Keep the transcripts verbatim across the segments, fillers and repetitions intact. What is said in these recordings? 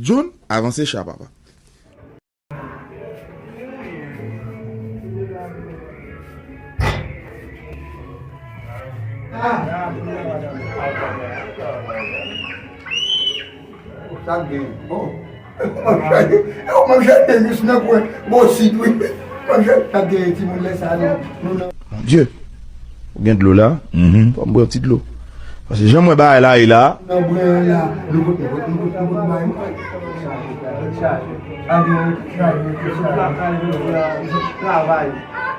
John, avanse cha, papa. Sa k gen? Oh. M ap chache, m ap chache mis nan kwen. Bon, sit wi. M ap chache, sa k gen timoun lè sa nou, nou nan. Bondye, ou gen dlo la? Mhm. Fò m bwè yon ti dlo. Paske jan m wè bagay la ye la. Nan bwè la, nou pot, nou pot, nou pot, nou pot bay mwen. Chaje, chaje, chaje. Travay.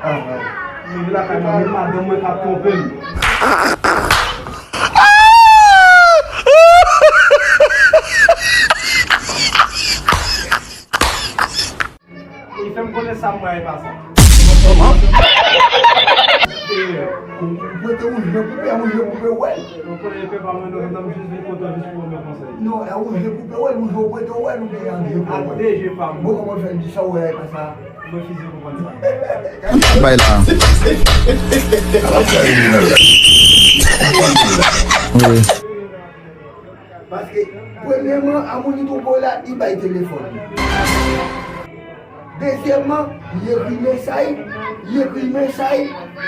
Travay. Mwen vin lakay mwen, menm madanm mwen ka twonpe m. E fè m konnen sa m wè a e pa sa. Kòman? Ou prete wouje pou pè, wouje pou pè wè. Mwen konnen e pè pa mwen, non, non, m jis vin kote w jis pou w ban m yon konsèy. Non, e wouje pou pè wè, wouje ou prete wè, nou gen an je pou wè. Ak de je pa m. Bon, kòman w fè m di sa w wè a e pa sa? Mwen fize konprann sa. Bay la. Wi. Paske, premyèman, Amouni twonpe w la, li bay telefòn. Dezyèmman, li ekri mesaj, li ekri mesaj,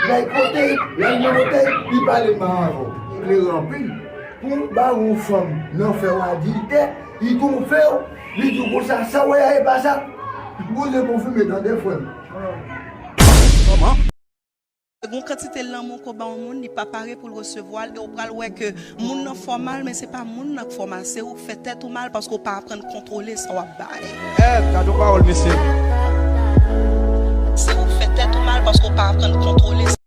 lè l kote, lè l nan lotèl, li pale mal avè w. Klere anpil. Pou ba yon fanm nan fè w adiltè, li twonpe w, li di w konsa, sa w wè a e pa sa. Bouzen konfime tande, frè m. Kòman? Gon kantite lanmou ke w ba yon moun, li pa pare pou l resevwa l, e w pral wè ke moun nan fè w mal, men se pa moun nan k fè w mal, se ou k fè tèt ou mal paske w pa aprann kontwole sa w ap bay. Eh, gade yon pawòl, mesye. Se ou k fè tèt ou mal paske w pa aprann kontwole.